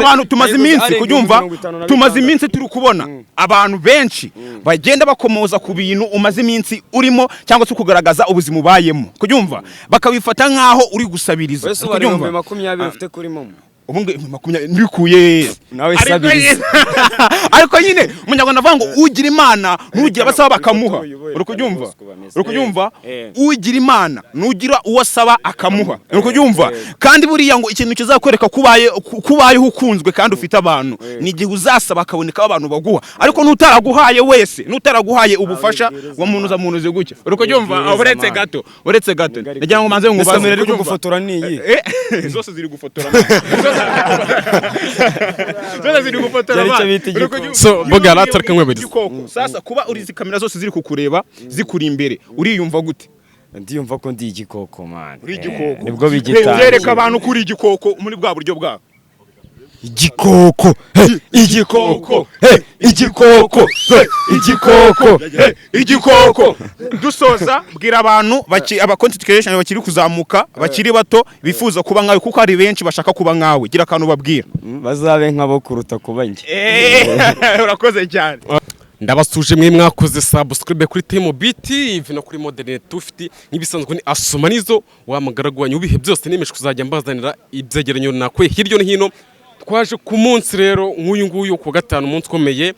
Abantu tumaze Nayiguze iminsi arenga kubyumva, 56,000. Tumaze iminsi turi kubona abantu benshi bagenda bakomoza ku bintu umaze iminsi urimo cyangwa se kugaragaza ubuzima ubayemo, kubyumva, bakabifata nk'aho uri gusabiriza. Wese ubara Kubyumva? 20,000 ufite kuri MoMo. Ubu ngo 20,000 mbikuye Nawe Ariko sabiriza. Ariko nyine Umunyarwanda avuga ngo ugira Imana nugira abasaba bakamuha. Uri kubyumva? Uri kubyumva? Ugira Imana nugira uwo asaba akamuha. Uri kubyumva? Kandi buriya ngo ikintu kizakwereka kubaye kubayeho ukunzwe kandi ufite abantu ni igihe uzasaba akaboneka abantu baguha. Ariko n'utaraguhaye wese, n'utaraguhaye ubufasha, wa muntu uza muntu uzi gutya. Uri kubyumva? Wibwiriza, Uretse man. gato, uretse gato, ndagira ngo manze Ese nkubaze. kamera iri Uri kubyumva? kugufotora ni iyi? Zose ziri gufotora, zose ziri gufotora. Byari icyo Man. bita Uri igikoko. kubyumva? So, Boga, aratarika nkweberiza. Igikoko. Sasa kuba uri izi kamera zose ziri kukureba, zikuri imbere, uriyumva gute? Ndiyumva ko ndi igikoko, man. Uri igikoko. Nibwo Byereka bigitangira. abantu ko uri igikoko muri bwa buryo bwabo. Igikoko, hey, igikoko, hey, igikoko, hey, igikoko, hey. Igikoko. Dusoza, bwira abantu aba content creation bakiri kuzamuka, bakiri bato, bifuza kuba nkawe, kuko hari benshi bashaka kuba nkawe. Gira akantu babwira. Bazabe nkabo kuruta kuba njye. Urakoze cyane. Ndabasuje mwe mwakoze subscribe kuri Team BTV no kuri Modern 250. Nk'ibisanzwe ni Asoma nizo wa mugaragu wanyu ibihe byose, nemeje kuzajya mbazanira ibyegeranyo nakuye hirya no hino. Twaje ku munsi rero nk'uyu nguyu ku wa gatanu, umunsi ukomeye.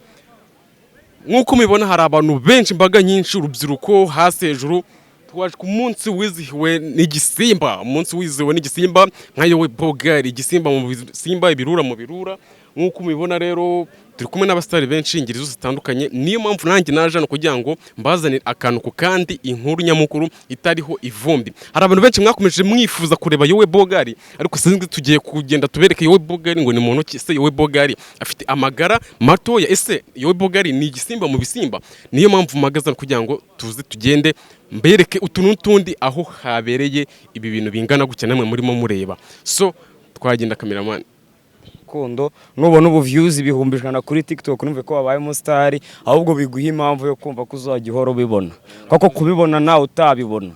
Nk'uko mubibona, hari abantu benshi, imbaga nyinshi, urubyiruko hasi hejuru. Twaje ku munsi wizihiwe n'igisimba, umunsi wizihiwe n'igisimba nka Yowe Bogari, igisimba mu bisimba, ibirura mu birura. Nk'uko mubibona rero, turi kumwe n'abasitari benshi, ingeri zose zitandukanye. Niyo mpamvu nanjye naje hano kugira ngo mbazanire akantu ku kandi, inkuru nyamukuru itariho ivumbi. Hari abantu benshi mwakomeje mwifuza kureba Yowe Bogari, ariko sinzi, tugiye kugenda tubereke Yowe Bogari ngo ni muntu ki. Ese Yowe Bogari afite amagara matoya? Ese Yowe Bogari ni igisimba mu bisimba? Niyo mpamvu mpagaze hano kugira ngo tuze tugende mbereke utu n'utundi aho habereye ibi bintu bingana gutya namwe murimo mureba. So twagenda, cameraman. Rukundo, nubona ubu views 100,000 kuri TikTok, numve ko wabaye umusitari, ahubwo biguha impamvu yo kumva ko uzajya uhora ubibona, kuko kubibona nawe utabibona,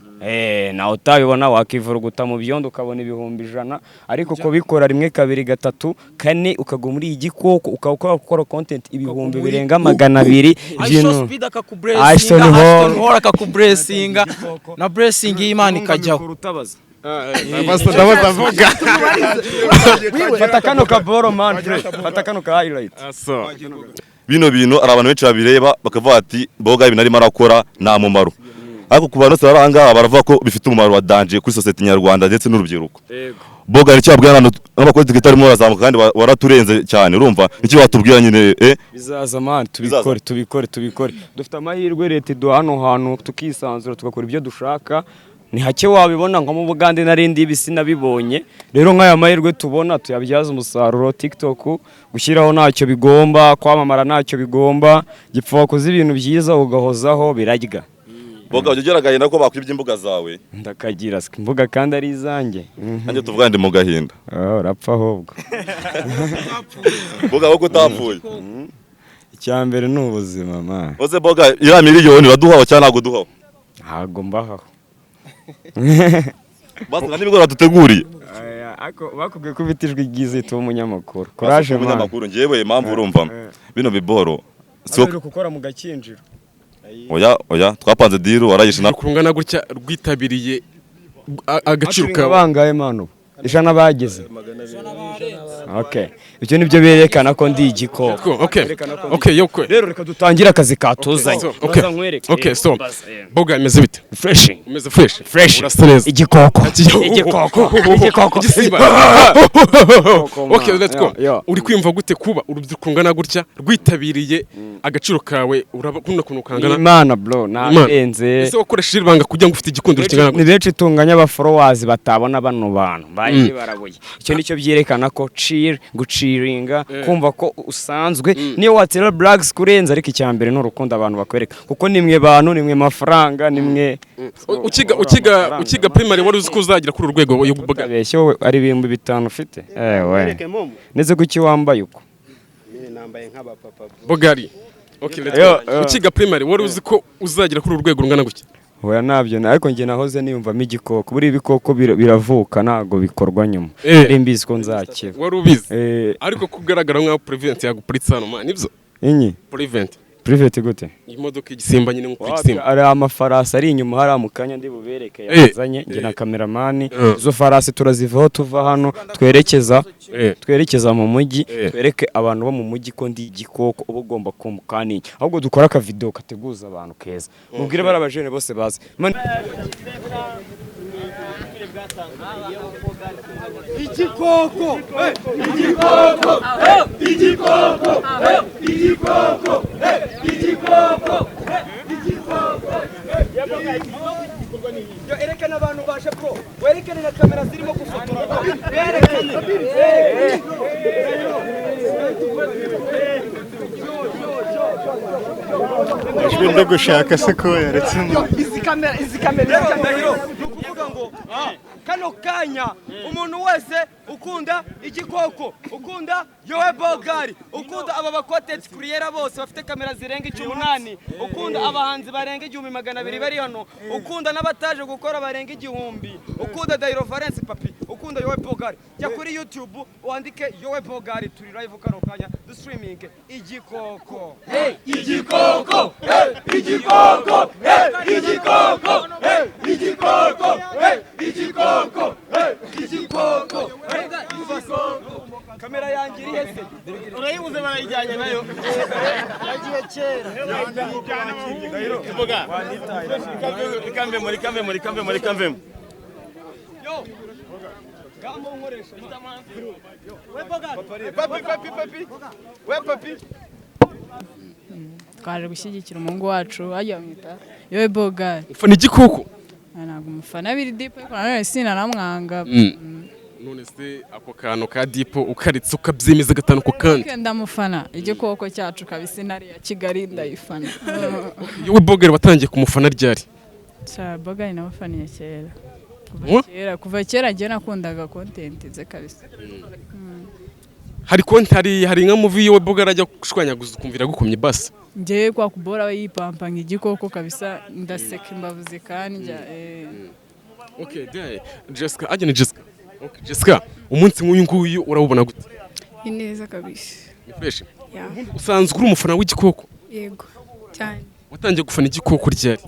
nawe utabibona wakivuruguta mu byondo ukabona 100,000. Ariko kubikora rimwe, kabiri, gatatu, kane, ukaguma muri igikoko, ukaba ukora content 200,000 Aisho Speed akakublessinga. Ashton Hall. Ashton Hall akakublessinga na blessing y'Imana ikajyaho. Ndabaza avuga. Fata kano kaboro, man, fata kano ka highlight. So Bino bintu hari abantu benshi babireba bakavuga ati boga ibintu arimo arakora nta mumaro, ariko ku bantu bose bari aha ngaha baravuga ko bifite umumaro wa danger kuri sosiyete nyarwanda ndetse n'urubyiruko. Boga, icyo wabwira abantu n'abakozi tutarimo barazamuka kandi waraturenze cyane, urumva icyo watubwira nyine? Bizaza, man, tubikore, tubikore, tubikore. Dufite amahirwe, leta iduha hano hantu tukisanzura, tugakora ibyo dushaka. Ni hake wabibona nko mu Bugande narindi ibi sinabibonye. Rero nk'aya mahirwe tubona tuyabyaza umusaruro. TikTok gushyiraho ntacyo bigomba, kwamamara ntacyo bigomba, gipfa wakoze ibintu byiza ugahozaho, birarya. Boga, ujya ugira agahinda ko bakwibye imbuga zawe? Ndakagira imbuga kandi ari izanjye. Nanjye tuvuga ndi mu gahinda. Ah, urapfa ahubwo. Boga, wowe utapfuye. Icya mbere ni ubuzima, man. Oze Boga, iriya miliyoni uraduhawe cyangwa ntabwo uduhawe? Ntabwo mbahaho. Basi n'ibigo baduteguriye. Aya, ako bakubwiye ko ufite ijwi ryiza, uhita uba umunyamakuru. Courage, man. Umunyamakuru njyewe, impamvu urumva bino biboro si Hano uri gukora mu gakinjiro. Oya, oya, twapanze deal warayishe na Rungana gutya rwitabiriye agaciro Turi kawe. Bangahe, man, ubu 100 bageze. Okay, ibyo nibyo berekana ko ndi igikoko. Okay, yokwe. Rero reka dutangire akazi katuzanye. So, okay. Baza nkwereke. Okay, so Boga, imeze bite? Fresh. Umeze fresh. Fresh. Urasa neza. Igikoko, igikoko, igikoko. Igisimba. Okay, let's go. Yo. Uri kwiyumva gute kuba urubyiruko rungana gutya rwitabiriye agaciro kawe? Urabona ukuntu kangana. Imana, bro. Imana. Narenze. Ese wakoresheje ibanga kugira ngo ufite igikundiro kingana Ni gutya? benshi tunganya aba followers batabona bano bantu baje barabuye. Icyo nicyo byerekana ko chill, guchillinga, kumva ko usanzwe, niyo watera blagues kurenza, ariko icya mbere ni urukundo abantu bakwereka, kuko nimwe bantu, nimwe mafaranga, nimwe Ukiga primary, wari uzi ko uzagera kuri uru rwego yo Boga? Utabeshye wowe, ari 5000 ufite ewe, ndetse kuki wambaye uko? Nambaye nk'abapapa. Bogari, okay, let's Yo, go. yo. Ukiga primary, wari uzi ko uzagera kuri uru rwego rungana gutya? Oya, ntabyo, ariko njye nahoze niyumvamo igikoko. Buriya ibikoko biravuka, ntabwo bikorwa nyuma. Nari mbizi ko nzakira. Wari ubizi? Eh. Ariko kugaragara nk'aho Prevent yaguparitse hano, man, nibyo? Inyi? Prevent. Private gute? Imodoka y'igisimba nyine, nk'uko igisimba. Ari amafarasi ari inyuma hariya, mu kanya ndi bubereke yazanye njye na kameramani. Izo farasi turazivaho, tuva hano twerekeza twerekeza mu mujyi, twereke abantu bo mu mujyi ko ndi igikoko. Uba ugomba kumukaninya. Ahubwo dukora akavideo kateguza abantu keza, mubwire bari abajene bose bazi. Igikoko, igikoko, igikoko, igikoko, igikoko, igikoko. Yo, erekana abantu bashe bro, werekane na kamera zirimo gufotora, werekane. Ijwi ndi gushaka se ko yaretse? Izi kamera, izi kamera, izi kamera, ni ukuvuga ngo kano kanya umuntu wese ukunda igikoko, ukunda Yowe Bogari, ukunda aba ba content creator bose bafite kamera zirenga 8, ukunda abahanzi barenga 1200 bari hano, ukunda n'abataje gukora barenga 1000, ukunda Dairo Valence Papi, ukunda Yowe Bogari, jya kuri YouTube wandike Yowe Bogari. Turi live kano kanya, du streaming igikoko. Igikoko, igikoko, igikoko, igikoko, igikoko, igikoko. Kamera yanjye iri hese? Urayibuze, barayijyanye nayo. Yagiye kera. Ikamvemo, ikamvemo, ikamvemo, ikamvemo. Yo, gamo nkoresha. We Bogari. Papi, papi, papi, we papi. Twaje gushyigikira umuhungu wacu, bajya bamwita Yowe Bogari. Ufana igikoko? Ntabwo umufana biri deep, ariko nanone sinanamwanga. None se ako kantu ka deep ukaritse ukabyemeza gatanu ku kandi? Ok, ndamufana, igikoko cyacu kabisa, intare ya Kigali ndayifana. Yowe Bogari watangiye kumufana ryari? Cya Bogari namufaniye kera. Kuva What? kera, kuva kera njye nakundaga content ze kabisa. Hari konti, hari nka movie Yowe Bogari ajya gushwanyaguza ukumvira gukomye basi? Njyewe kwa kubora we yipampa nk'igikoko kabisa, ndaseka imbavu zikandya. Okay, dai Jessica, ajya ni Jessica. Okay, Jessica, umunsi nk'uyu nguyu urawubona gute? Ni neza kabisa. Ni fresh? Ya. Usanzwe uri umufana w'igikoko? Yego cyane. Watangiye gufana igikoko ryari?